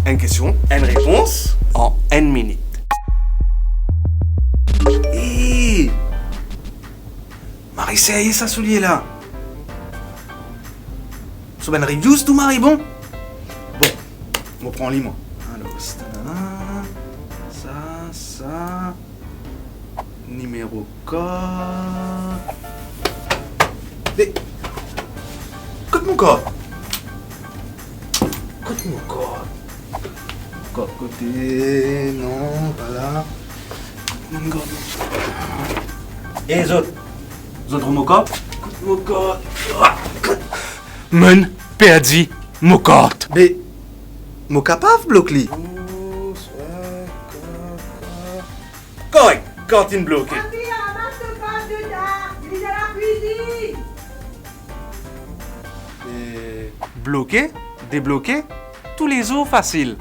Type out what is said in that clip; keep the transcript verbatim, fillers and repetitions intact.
Enn kestion, enn repons an enn minit. Hey! Mari serye sa soulie la. So bann reviews tou mari bon. Bon, mo pran li mwa. Alor, sa, sa, sa. Nimero kart. Me, kot mo kart? Kot mo kart? Kart kote? Non, pa la. Mo kart. E zot? Zot trouv mo kart? Kot mo kart? Ah, kot? Mo'nn perdi mo kart. Me, mo kapav blok li? Korek, kart inn bloke. Papi, ramas to kart de tar, li dan lakwizinn. E, bloke, debloke, toulezour fasil.